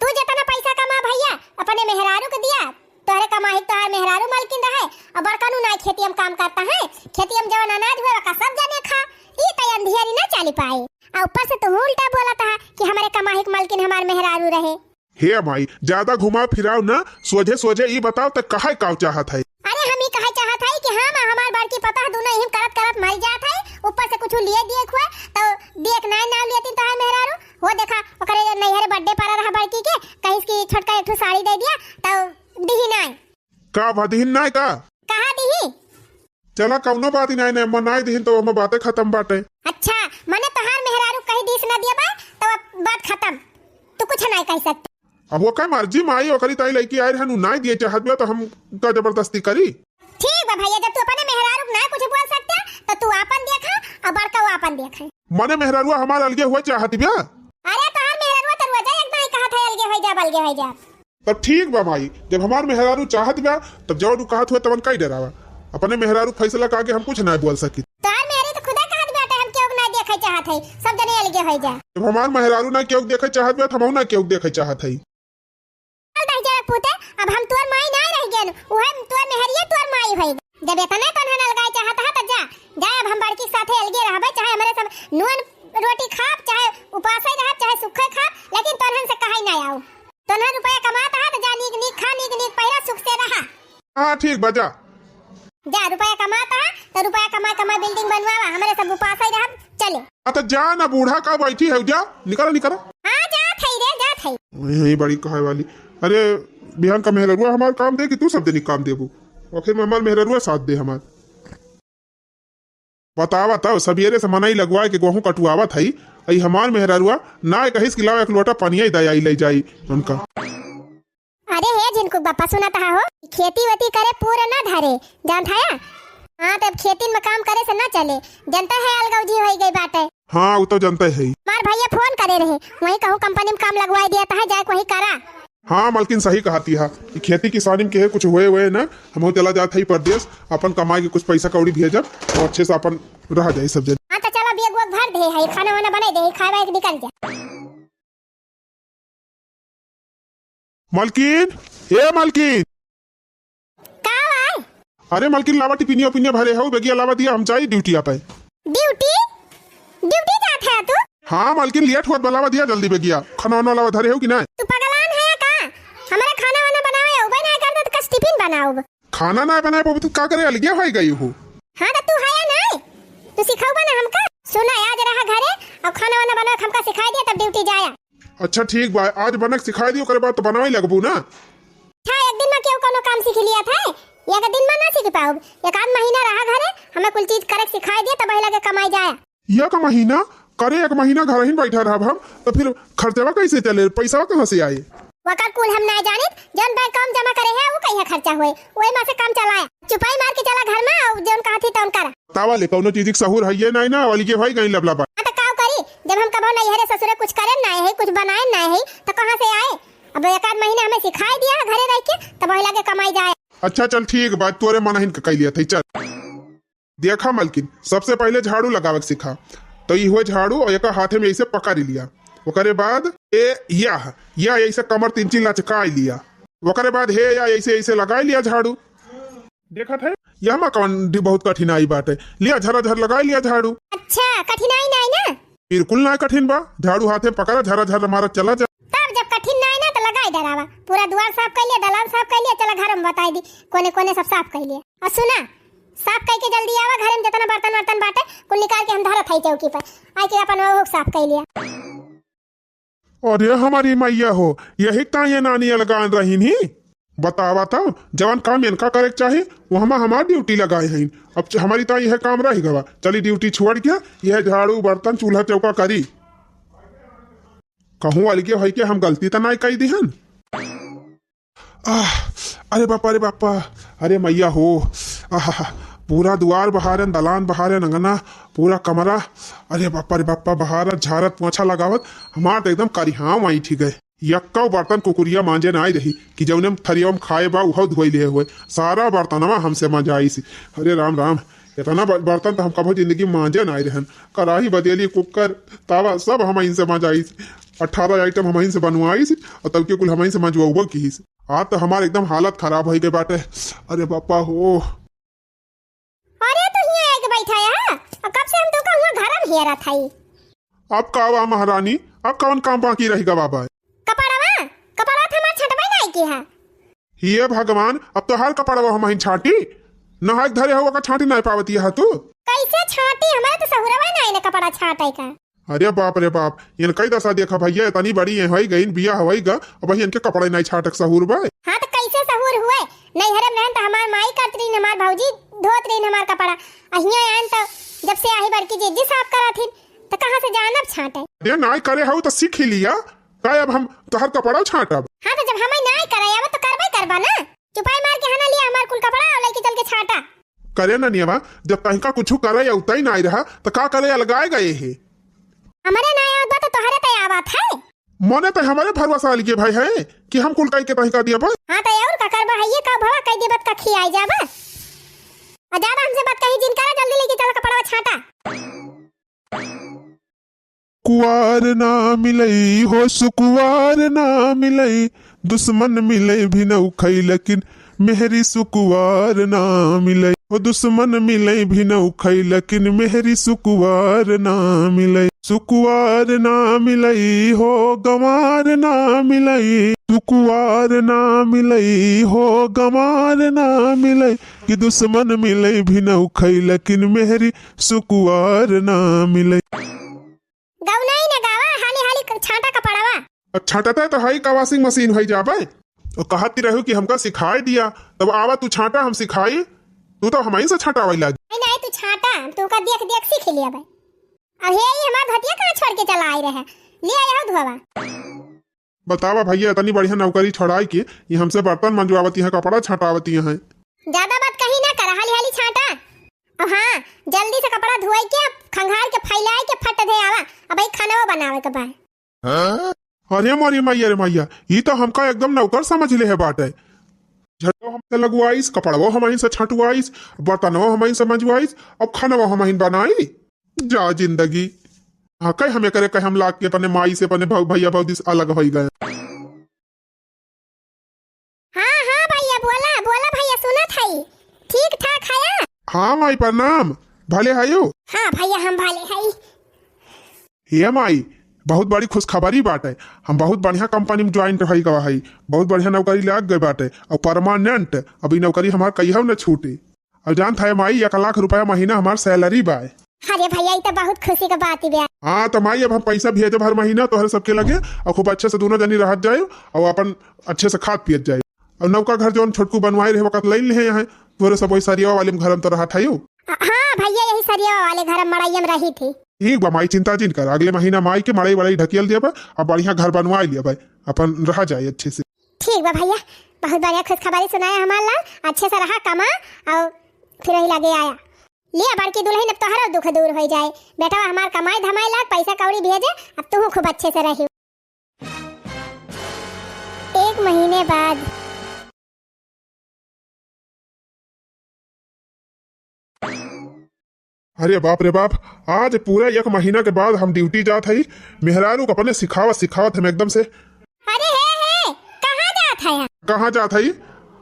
तू जितना पैसा कमा भैया, अपने मेहरारू के दिया। तोहरे कमाई तोहार मेहरारू मालकिन रहे, और बड़का नू ना खेतिया में काम करता है। खेतिया में जवन अनाज हुए, ओका सब जने खा। ई त अंधियारी ना चाली पाए। और ऊपर से तू उल्टा बोलत हा कि हमरे कमाई के मालकिन हमार मेहरारू रहे। हे माई, ज्यादा घुमाव फिराव ना, सोझे सोझे ई बताव त कहे काव चाहत है? अरे हम ई कहे चाहत है कि हम हमार बड़की पतोह दुनो इहिम करत करत मर जात है, ऊपर से कुछ लिए दिए हुए तो देख नाई नाव लेती तोहार मेहरारू। हो देखा, ओकरे नैहरे birthday पड़ा रहा बड़की के, कहिस कि छोटका एक ठो साड़ी दे दिया, तो दिही नाय। का भा दिहिन नाय का? कहाँ दिही? चला, कौनो बात ही नाय, नाय, अम्मा नाय दिहिन तो ओमा बातें खत्म बाटे। अच्छा, मने तोहार मेहरारू कही दिस न दिया बा, तो अब बात खत्म, तू कुछ नाय कह सकते। अब वो का मर्जी माई, ओकरी ताई लइकी आए रहन, उ नाय दिए चाहत बा, तो हम का जबरदस्ती करी? ठीक बा भैया, जब तू अपने मेहरारू के ना कुछ बोल सकते, तो तू आपन देखा और बड़का वो आपन देखे। मने मेहरारुआ हमार अलगे हुए चाहत बा? अरे तोहार मेहरारुआ तो रोजा एक दाई कहत है, "अलगे होइ जा, अलगे होइ जा।" तब ठीक बा माई, जब हमार मेहरारू चाहत बा, तब जवन उ कहत हुए तवन काई डरावा। अपने मेहरारू फैसला का आगे हम कुछ ना बोल सकी। तोहार मेहरारू तो खुदा कहत बाटे, "हम केहू के ना देखे चाहत है, सब जने अलगे होइ जा।" जब हमार मेहरारू ना केहू के देखे चाहत बा, त हमहू ना केहू के देखे चाहत है। चल दहिजरा पूते, अब हम तोर माई नाय रह गेन, उहे तोर मेहरिये तोर माई होई। जब एतने तोन्हन अलगाए चाहत हा, त जा, जा, अब हम बड़की के साथे अलगे रहबे, चाहे हमरे सब नून रोटी खाब, चाहे उपासे रहब, चाहे सुखे खाब, लेकिन तोन्हन से कहई ना आऊ। तोन्हन रुपया कमात हा, त जा, नीक नीक खा, नीक नीक पहिरा, सुख से रहा। हाँ, ठीक बा, जा। जा, रुपया कमात हा, त रुपया कमाए कमाए building बनवावा, हमरे सब उपासे रहब, चले। आ, त जा ना, बूढ़ा का बैठी है, जा, निकला, निकला। हाँ, जात है रे, जात है। यही बड़ी कहे वाली। अरे, बिहान का मेहररुआ हमार काम दे कि तू सब दिन काम देबू? आखिर में हमार मेहररुआ साथ दे हमार। बतावा तब, सबेरे से मनई लगवाए के गोहूं कटुआवत हई, अई हमार मेहररुआ ना कहिस कि लाओ एक लोटा पनिया ही दयाई ले जाई उनका। अरे हे झिनकू बापा, सुनत हा हो, खेती वेती करे पूर ना धरे, जानत हा? हाँ, तब खेती में काम करे से ना चले, जनता है अलगौजी होई गई बाटे। हाँ, उ तो जनता है। हमार भैया फोन करे रहे, वहीं कहूँ कंपनी में काम लगवाई दिया, तहे जाए वहीं करा। हाँ, मलकिन सही कहती हा कि खेती किसानी में केहे कुछ हुए हुए ना, हम चला जात है परदेस, अपन कमाई के कुछ पैसा कौड़ी भेजब और अच्छे से अपन रह जाए सब जन। हाँ, तो चला, बैग वैग भर दे है, खाना वाना बनाई दे है, खाए वाए के निकल जा। मलकिन, ए मलकिन। का बा? अरे मलकिन, लावा टिफिनिया उफिनिया भरे हउ, बेगिया लावा दिया, हम जाई ड्यूटी पे। ड्यूटी? ड्यूटी जात है तू? हाँ मलकिन, लेट होत बा, लावा दिया जल्दी बेगिया। खाना वाना लावा धरे हउ कि नाहीं? तू पगलान है का? हमरा खाना वाना बनावे अउबे नाहीं करता तो कस टिफिन बनाउब? खाना नाहीं बनाए पाउब तो का करे, अलगे होइ गई हो। हाँ तो तू है या नाहीं? तू सिखउबा ना हमका? सुना, आज रहा घरे अउ खाना वाना बनावे हमका सिखाई दिया, तब ड्यूटी जाया। अच्छा ठीक बा, आज बनक सिखाई दियो, ओकरे बाद तो बनावे लगबू ना। अच्छा, एक दिन में केहू कउनो काम सीख लिया था, एक दिन में ना सीख पाउब। एक आध महीना रहा घरे, हमें कुल चीज करे के सिखाई दिया, तब लगे कमाई जाए। एक महीना? करे, एक महीना घर ही बैठा रहब हम, तो फिर खर्चवा कैसे चले, पैसा कहाँ से आए? वकर कुल हम ना जानित, जौन बैंक काम जमा करे है, वो कहिया खर्चा होए, वही में से काम चलाए। चुपाई मार के चला घर में, अउर जौन कहा थी तौन करा। तावा ले, कउनो चीज के सहूर है ये नाहीं ना, वाली के भाई गई लबला बा। हाँ, तो काव करी, जब हम कबो नैहरे ससुरे कुछ करे ना है, कुछ बनाए ना है, तो कहाँ से आए? अब एक आध महीना हमें सिखाई दिया है घरे रह के, तब वही लगे कमाई जाए। अच्छा चल ठीक बा, तोरे मनहिन के कह लिया था, चल। देखा मलकिन, सबसे पहिले झाड़ू लगावे के सीखा। तो ई हुए झाड़ू अउर एका हाथे में ऐसे पकड़ लिया। ओकरे बाद ए या, या ऐसे कमर तीन तीन लचकाई लिया। ओकरे बाद हे या ऐसे, ऐसे लगाई लिया झाड़ू। देखत है, यह मा कौन दि-, बहुत कठिनाई बाटे। लिया झरा झर लगाई लिया झाड़ू। अच्छा, कठिनाई नाहीं ना? बिल्कुल नाहीं कठिन बा। झाड़ू हाथे पकड़ा, झरा झर मारा चला जा। तब जब कठिन नाहीं ना तो लगाई डरावा। पूरा दुआर साफ कर लिया, दलान साफ कर लिया, चला घर में बताई दी, कोने कोने सब साफ कर लिया। अउर सुना, साफ कइके जल्दी आवा, घरे में जितना बर्तन वर्तन बाटे, कुल निकाल के हम धरत हई चौकी पर। आइके अपन ओहू साफ कइ लिया। अरे हमारी मैया हो, यही का ये नानी अलगान रहीन ही? बतावा तो, जवन काम इनका करे के चाही, वो हम हमार ड्यूटी लगाए हईन। अब च-, हमारी तो यह काम रह गवा, चली ड्यूटी छोड़ के यह झाड़ू, बर्तन, चूल्हा, चौका करी। कहूँ अलगे होई के हम गलती तो नाई कई दिहन। आह, अरे बापा रे बापा, अरे मैया हो, आहा, पूरा दुआर बहारन, दलान बहारन, अंगना, पूरा कमरा, अरे बापा रे बापा, बहारत, झारत, पोछा लगावत, हमार तो एकदम करिहाव ऐंठी गए। यक्कौ बर्तन कुकुरिया मांजे नाई रही कि जौने थरिया में खाए बा, उहौ धोई लिहे हुए। सारा बर्तनवा हमसे मंजाइस। अरे राम राम, इतना ब-, बर्तन तो हम कभो जिंदगी में मांजे नाई रहन। कराही, बदेली, कुकर, तावा, सब हमइन से मंजाइस। अठारह आइटम हमइन से बनवाइस और तब के कुल हमइन से मंजवाउबो किहिस। आज तो हमार एकदम हालत खराब होइ गए बाटे। अरे बापा हो। अरे, तू हियां आके बैठा है, हाँ? और कब से हम तू का हुआं घर में हेरत हई। अब का बा महारानी, अब कौन काम बाकी रह गवा बा? कपड़वा, कपड़वा तो हमार छटबे नहीं की है। हे भगवान, अब तोहार कपड़वा हमहिन छाटी? नहाए के धरे हवा का छाटी नहीं पावती है तू? कैसे छाटी? हमारे तो सहुरवा नहीं ने कपड़ा छाटे का। अरे बाप रे बाप, इनकई दशा देखा भैया, इतनी बड़ी ये होई गईन, बिया होई गा, अब इनके कपड़े नहीं छाटक सहूर बा। हाँ, तो कैसे सहूर हुए? नैहरे में रहन तो हमार माई करत रहीन, हमार भौजी धोत रहीन हमार कपड़ा। अहियो आन तो जब से आही बड़की जीजी साफ करत हिन, तो कहाँ से जानब छाटे? अरे नाई करे हऊ तो सीख ही लिया, का अब हम तोहर कपड़ा छाटब? हाँ, तो जब हमें नाई करे अब तो करबे करबा ना। चुपाई मार के हना लिया हमार कुल कपड़ा और लेके चल के छाटा। करे ना नियवा, जब तहिका कुछ करे या उतई नाई रहा, तो का करे अलगाए गए है? हमरे ना आवत बा तो तोहरे पे आवत है। मने तो हमरे भरोसा अलगे भाई है कि हम कुल कई के तहिका दिया बा। हाँ तो और का करबा है, ये का भवा कई देबत का खियाई जाबा। और ज्यादा हमसे बात कही जिन करा, जल्दी लेके चला कपड़वा छाटा। कुवार ना मिलई हो सुकुवार ना मिलई, दुश्मन मिलई भी नौ खई लेकिन मेहरी सुकुवार ना मिलई। हो दुश्मन मिलई भी नौ खई लेकिन मेहरी सुकुवार ना मिलई। सुकुवार ना मिलई हो गंवार ना मिलई, सुकुवार ना मिलई हो गंवार ना मिलई, कि दुश्मन मिलई भी नौ खई लेकिन मेहरी सुकुवार ना मिलई। गौनाई न गावा, हाली हाली क-, छांटा कपड़वा। अब छांटते तो हई का washing machine होई जाबे। और कहती रहू कि हमका सिखाई दिया, तब आवा तू छांटा हम सिखाई, तू तो हमही से छांटावै लागी। नहीं, नहीं, तू छांटा, हम तू का देख देख सीख लिया बे। अब हे ई हमार धोतिया कहाँ छोड़ के चला आई रहे, ले आया हो धोवा। बतावा भैया, इतनी बढ़िया नौकरी छोड़ाई के ये हमसे बर्तन मंजवावती हैं, कपड़ा छांटावती हैं। ज्यादा बात कही ना कर, हाली हाली छांटा। अब हाँ, जल्दी से कपड़ा धोई के, खंगार के, फैलाई के फट दे आवा। अब ई खाना बनावे के बा। अरे मोरी मैया रे मैया, ई तो हमका एकदम नौकर समझ ले है बाटे। झंडो हमसे लगवाइस, कपड़वो हमही से छंटवाइस, बर्तनवो हमही से मंजवाइस, अब खानवो हमही बनाई। जा जिंदगी। हाँ, कहे हम एकरे कहे हम लाग के अपने माई से, अपने भौ-, भैया भौजी से अलग होई गए। हाँ माई, प्रणाम। भले हयो? हाँ भैया, हम भले हई। हे माई, बहुत बड़ी खुशखबरी बाटे। हम बहुत बढ़िया कंपनी में ज्वाइन होई गवा हई, बहुत बढ़िया नौकरी लाग गए बाटे और परमानेंट। अब ई नौकरी हमार कहियो न छूटे। और जानत है माई, एक लाख रुपया महीना हमार सैलरी बा। अरे भैया, ई तो बहुत खुशी के बात बा। हाँ तो माई, अब हम पैसा भेजब हर महीना तोहरे सबके लगे, और खूब अच्छे से दोनों जनी रहत जाए और अपन अच्छे से खात पियत जाए। और नौका घर जौन छोटकू बनवाए रहे, वक्त ले ले हैं, तोहरे सब वही सरिया वाले में घर में तो रहत है। हाँ भैया, यही सरिया वाले घर में मड़ैया में रही थी। ठीक बा माई, चिंता जिन कर, अगले महीना माई के मड़ई वड़ई ढकियल दिया बा, अब बढ़िया घर बनवा लिया बा, अपन रहा जाए अच्छे से। ठीक बा भैया, बहुत बढ़िया खुशखबरी सुनाया हमार लाल। अच्छे से रहा, कमा और फिर वही लगे आया। लिया बड़की दुलहिन, अब तोहरो दुख दूर होई जाए। बेटवा हमार कमाई धमाई लाग, पैसा कौड़ी भेजे, अब तू खूब अच्छे से रही। एक महीने बाद। अरे बाप रे बाप, आज पूरा एक महीना के बाद हम ड्यूटी जात हई। मेहरारू को अपने सिखावत सिखावत हम एकदम से। अरे हे हे, कहाँ जात है? कहाँ जात हई?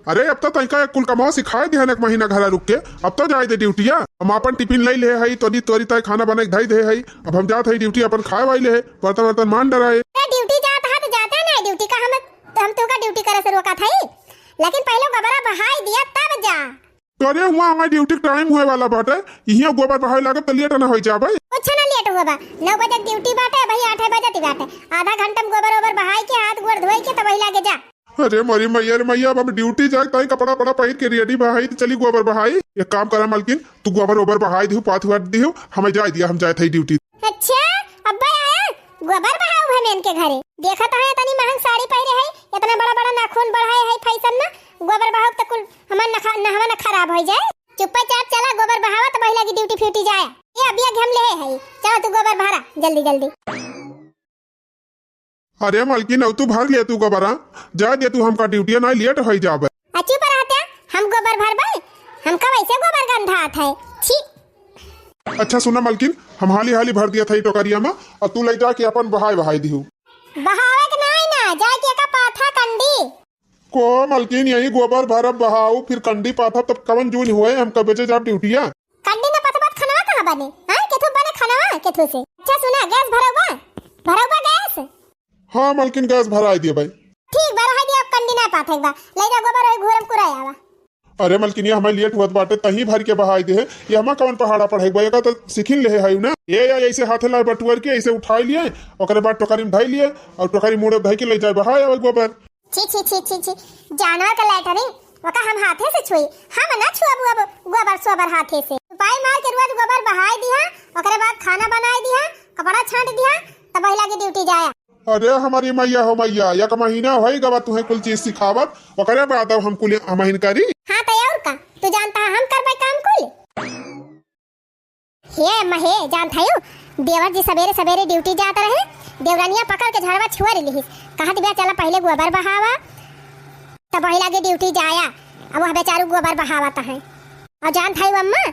अरे अब तो तनिका एक कुल कमाओ सिखाए दिहन एक महीना घरा रुक के, अब तो जाए दे ड्यूटिया। हम अपन टिफिन ले ले हई, तोरी तोरी तय खाना बना के धई दे हई। अब हम जात हई ड्यूटी, अपन खाए वाई ले है, बर्तन वर्तन मान डराए। ए, ड्यूटी जात है तो जाते ना, ड्यूटी का हम, हम तू का ड्यूटी करे से रोका था, लेकिन पहले गोबरा बहाई दिया तब जा। तो अरे हुआ हमारी ड्यूटी टाइम होए वाला बाटे, इहिया गोबर बहाए लागब त लेट ना होई जाबे। कुछ ना लेट हुआ बा, नौ बजे ड्यूटी बाटे, अबही आठ बजत बाटे, आधा घंटा में गोबर ओबर बहाई के हाथ गोड़ धोई के तबही लागे जा। अरे मोरी मैया रे मैया, अब हम ड्यूटी जाए ताई कपड़ा पड़ा पहिर के रेडी बहाई त चली गोबर बहाई। एक काम करा मलकिन, तू गोबर ओबर बहाई दिहु, पाथ वाथ दिहु, हमें जाए दिया, हम जाए थाई ड्यूटी। अच्छा, अब्बा आया, गोबर बहाऊ है मेन के घरे। देखत है तनी महंग साड़ी पहिरे है, इतना बड़ा बड़ा नाखून बढ़ाए है फैशन ना, गोबर बहाऊ त कुल हमार नखा-, नहवा न खराब हो जाए। चुप्पे चाप चला, गोबर बहावा त पहले की ड्यूटी फ्यूटी जाए। ए, अभी एक हम ले है, चला तू गोबर भरा, जल्दी जल्दी। अरे मलकिन, अब तू भर ले तू गोबरा, जा दे तू, हमका ड्यूटिया ना लेट होई जाबे। आ चुप रहत्या, हम गोबर भरबे, हमका वैसे गोबर गंधात है, छी। अच्छा सुना मलकिन, हम हाली हाली भर दिया था ई टोकरिया में, और तू ले जाके अपन बहाई बहाई दिहू। बहावे के नाई ना, जाके एका पाथा कंडी। को मलकिन, यही गोबर भरब बहाऊ, फिर कंडी पाथब, तब कवन जून हुए, हम कब बेचे जाब ड्यूटिया? कंडी ना पथबत खनवा कहाँ बने? हाँ, केथू बने खनवा, केथू से? अच्छा सुना, गैस भरौबा? भरौबा गैस? हाँ मलकिन, गैस भराई दिया भाई। ठीक बा, रहा दिया, अब कंडी ना पाथे बा। ले जा गोबर, वही घूरम कुराया बा। अरे मलकिनिया, हमें लेट हुआ बाटे, तही भर के बहाई दे है। ये हमा कवन पहाड़ा पढ़े बा, एका तो सीखिन ले है ना। ये या ऐसे हाथे लाए बटुअर के ऐसे उठाई लिए, ओकरे बाद टोकरी में धई लिए और टोकरी मुड़े धई के ले जाए बहाए आवे गोबर। छी, छी, छी, छी, छी, जानवर का लैटरिन, ओका हम हाथे से छुई, हम ना छुअब अब गोबर सोबर हाथे से। पाई मार के रोज गोबर बहाई दिहा, ओकरे बाद खाना बनाई दिहा, कपड़ा छांट दिहा, तब वही लागे ड्यूटी जाया। अरे हमारी मैया हो मैया, एक महीना होई गवा तुहे कुल चीज सिखावत, ओकरे बाद अब हम कुल हमहिन करी। हाँ, तो और का? तू जानता है हम करबे काम कुल? हे अम्मा हे, जानत हयू, देवर जी सबेरे सबेरे ड्यूटी जात रहे, देवरनिया पकड़ के झड़वा छुअर लिहिस, कहत बिया, "चला पहिले गोबर बहावा, तब वही लागे ड्यूटी जाया।" अब वह बेचारू गोबर बहावत है। और जानत हयू अम्मा,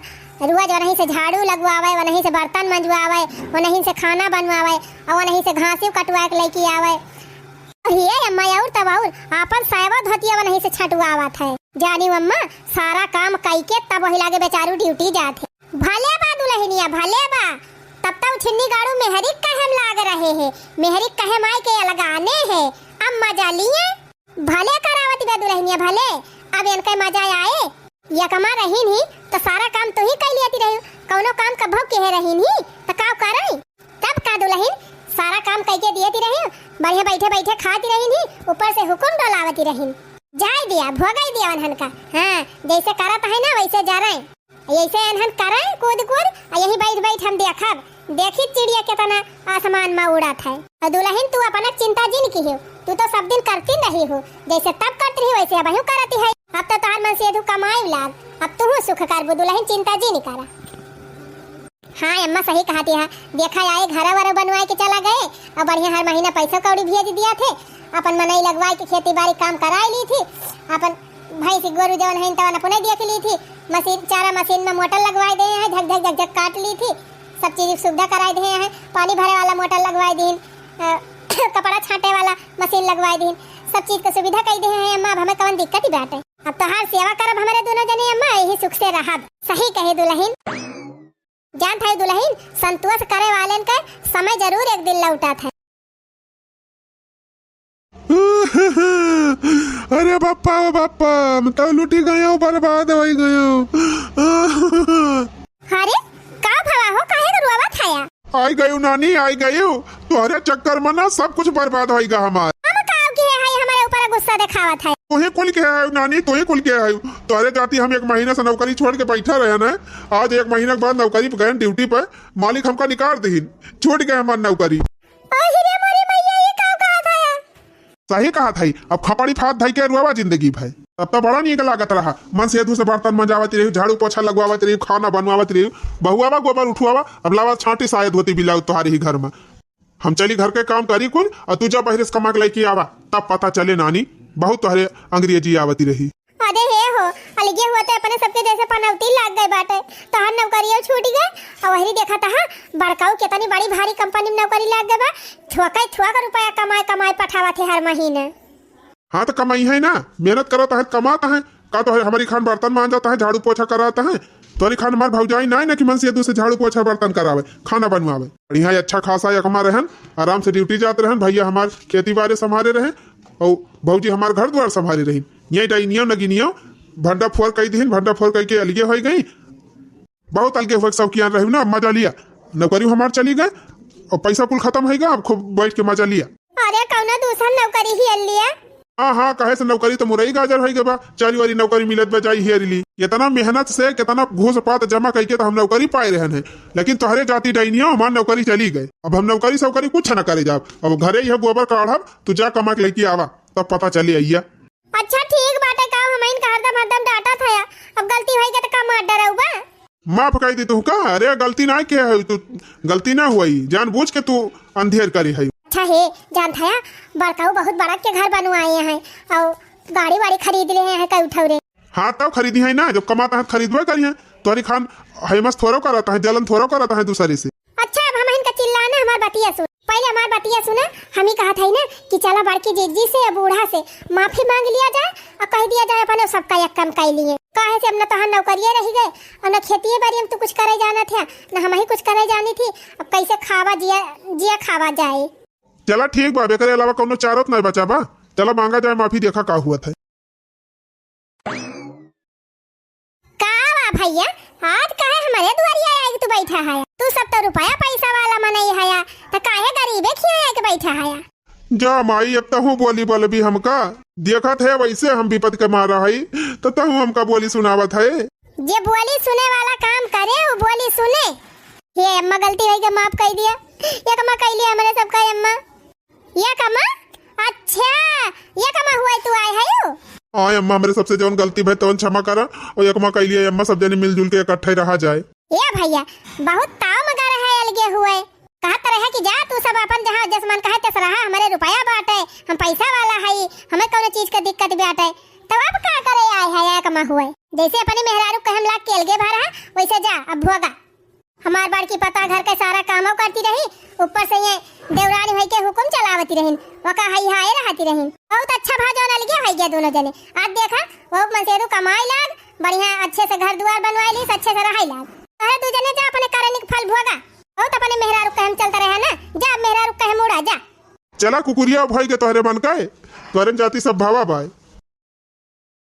रोज वनही से झाड़ू लगवावे, वनही से बर्तन मंजवावे, वनही से खाना बनवावे, और वनही से घासियो कटवा के लेके आवे। और हे अम्मा, और तब और आपन सायवा धोतिया वनही से छटवावत है। जानी अम्मा, सारा काम कई के तब वही लागे बेचारू ड्यूटी जात है। भले बा दुलहिनिया, भले बा। तब तउ छिन्नी गाड़ू मेहरी कहे में लाग रहे हैं, मेहरी कहे माई के अलगाने हैं। अब मजा लिए, भले करावत बा दुलहिनिया, भले। अब इनके मजा आए। यकमा रहीन ही त सारा काम तू ही कई लियती रही, कौनो काम कभो केहे रहीन ही त का करई? तब का दुलहिन, सारा काम कई के दियती रही, बढ़िया बैठे बैठे खाती रहीन ही, ऊपर से हुकुम डोलावती रहीन। जाए दिया, भोगई दिया उन्हन का। हाँ, जैसे करत है ना वैसे जा रहे। ऐसे एनहन करें कूद कूद, आ यहीं बैठ बैठ हम देखब, देखी चिड़िया केतना आसमान में उड़त है। और दुलहिन, तू अपना चिंता जिन किहो, तू तो सब दिन करती रही हो, जैसे तब करती रही वैसे अबहू करती है। अब तो तोहार मन से एधू कमाई लाग, अब तू सुख करबू दुलहिन, चिंता जिन करा। हाँ अम्मा सही कहती है, देखा आए घर वर बनवाए के चला गए, और बढ़िया हर महीना पैसा कौड़ी भेज दिया थे, अपन मनई लगवाए के खेती बाड़ी काम कराए ली थी, अपन भैंस गोरू जवन है तवन अपने देख ली थी, मशीन, चारा मशीन में मोटर लगवाए दे हैं, झक झक झक झक काट ली थी, सब चीज की सुविधा कराए दे हैं, पानी भरे वाला मोटर लगवाए दीन, अ, कपड़ा छांटे वाला मशीन लगवाए दीन, सब चीज की सुविधा कई दे हैं अम्मा। अब हमें कवन दिक्कत ही बाटे? अब तोहार सेवा करब हमरे दुनो जने अम्मा, यही सुख से रहब। सही कहे दुलहिन। जानत है दुलहिन, संतोष करे वालेन के समय जरूर एक दिन लौटत है। अरे बाप्पा, ओ बाप्पा, हम तो लुटी गयो, बर्बाद होइ गयो। अरे, का भवा हो, काहे के रोवत हया? आइ गयो नानी, आइ गयो। तोहरे चक्कर में ना सब कुछ बर्बाद होइ गा हमार। हम का किहे है, हमरे ऊपर गुस्सा देखावत है? तोहे कुल किहे है नानी, तोहे कुल किहे है। तोहरे जाती हम एक महीना से नौकरी छोड़ के बैठा रहे ना। आज एक महीना के बाद नौकरी पे गए ड्यूटी पे, मालिक हमका निकाल दीन, छूट गए हमार नौकरी। अहि रे मोरी मैया, ये का कहत हया? सही कहत हई, अब खपड़ी फात धई के रुआवा जिंदगी भर। तब तो बड़ा नीक लागत रहा, मनसेधू से बर्तन मंजावत रही, झाड़ू पोछा लगवावत रही, खाना बनवावत रही, बहुआवा गोबर उठवावा, अब लावा छांटी सायद होती बिलाऊ तोहारे ही घर में। हम चली घर के काम करी कुल, और तू जा बहरे से कमा के लेके आवा, तब पता चले नानी, बहुत तोहरे अंग्रेजी आवती रही। अरे हे हो, अलगे हुआ तो अपने सबके जैसे पनौती लाग गए बाटे, तोहार नौकरियो छूट गए, और वही देखा तहा बड़काऊ कितनी बड़ी भारी कंपनी में नौकरी लाग गए बा, थोका थोका रुपया कमाए कमाए पठावत है हर महीने। हाँ तो कमाई है ना, मेहनत करत है, कमात है, का तो है हमारी खान बर्तन मांजत है, झाड़ू पोछा करत है, तोरी खान हमार भौजाई ना है ना कि मनसेधू से झाड़ू पोछा बर्तन करावे, खाना बनवावे। बढ़िया अच्छा खासा यकमा रहन, आराम से ड्यूटी जात रहन, भैया हमार खेती बाड़ी संभारे रहे, और भौजी हमार घर द्वार संभारे रही। ये डाइनियो नगिनियो भंडा फोर कई दिहिन, भंडा फोर कई के अलगे होइ गई। बहुत अलगे हुए शौकियान रही ना, मजा लिया। नौकरी हमार चली गए और पैसा कुल खत्म होइ गा, अब खूब बैठ के मजा लिया। अरे कौनो दूसर नौकरी ही लिया। हाँ, हाँ, कहे से नौकरी तो मुरई गाजर होइ गए बा, चारी वाली नौकरी मिलत बा, जाई हेरी ली। इतना मेहनत से, कितना घूस पात जमा कइके तो हम नौकरी पाए रहन है, लेकिन तोहरे जाती डाइनिया हमार नौकरी चली गए। अब हम नौकरी सौकरी कुछ न करे जाब, अब घरे यह गोबर काढ़ब, तू जा कमा के लेके आवा, तब पता चले अइया। अच्छा ठीक बाटे, का हम इनका हरदम हरदम डांटत हया, अब गलती होइ गई तो का मार डराऊ बा? माफ कई दी तू का? अरे गलती ना के है तू, गलती ना हुई, जानबूझ के तू अंधेर करी है। अच्छा हे, जानत हया, बड़काऊ बहुत बड़ा के घर बनवाए हैं और गाड़ी वाड़ी खरीद ले हैं कई उठौरे। हाँ तब खरीदी है ना, जब कमात है खरीदबे करी है। तोहरी खान हेमस थोड़ो करत है, जलन थोड़ो करत है दूसरे से। अच्छा, अब हम इनका चिल्लाना, हमार बतिया सुन। पहले हमार बतिया सुना, हम ही कहत हई ना कि चला बड़की जीजी से या बूढ़ा से माफी मांग लिया जाए और कह दिया जाए अपन सबका एक काम कर लिए। काहे से अब न तोहार नौकरिये रही गए और न खेतिये बाड़ी में तू कुछ करे जाना था, न हम ही कुछ करे जानी थी। अब कैसे खावा जिया, जिया खावा जाए। चला ठीक बा, अब एकरे अलावा कौनो चारो त नहीं बचा बा। चला मांगा जाए माफी, देखा का हुआ था। का बा भैया, आज काहे हमरे दुआरिया आइके तू बैठा हया? तू सब तो रुपया पैसा वाला मनई हया, त काहे गरीबे खिया आइके बैठा हया? जा माई, अब तहूँ बोली बोलबी हमका। देखत है वैसे हम विपद के मारा हई, त तहूँ हमका बोली सुनावत है। जे बोली सुने वाला काम करे, वो बोली सुने। हे अम्मा, गलती होइ गई, माफ कर दिया। ये कमा कैली हमरे सबका अम्मा। ये कमा? अच्छा, ये कमा हुआ तू आए है यू? हाँ अम्मा, हमरे सबसे जौन गलती भई तौन क्षमा करा, और ये कमा कैली अम्मा, सब जने मिलजुल के इकट्ठे रहा जाए। ए भैया, बहुत ताव मगर है अलगे हुए। कहत रहे कि जा तू सब अपन जहाँ जस मन कहे तस रहा, हमरे रुपया बाटे, हम पैसा वाला हई, हमें कौनो चीज के दिक्कत बाटे, तब अब का करे आए है एक महुए? जैसे अपने मेहरारू कहे हम लाग के अलगे भा रहा, वैसे जा अब भोगा। हमार बड़की पता घर के सारा कामो करती रही, ऊपर से ये देवरानी भई के हुकुम चलावती रहिन, वका हई हाय रहती रहिन। बहुत अच्छा भा जौन अलगे होइ गया दोनों जने। आज देखा, वो मनसेरू कमाए लाग, बढ़िया अच्छे से घर दुआर बनवाए लीस, अच्छे से रहाई लाग। अरे दू जने जा अपने करनी के फल भोगा। बहुत अपने मेहरारू कहे हम चलता रहे ना, जा अब मेहरारू कहे मुड़ा जा। चला कुकुरिया भई के तोहरे मन का है, तोहरे जाति सब भावा बाय।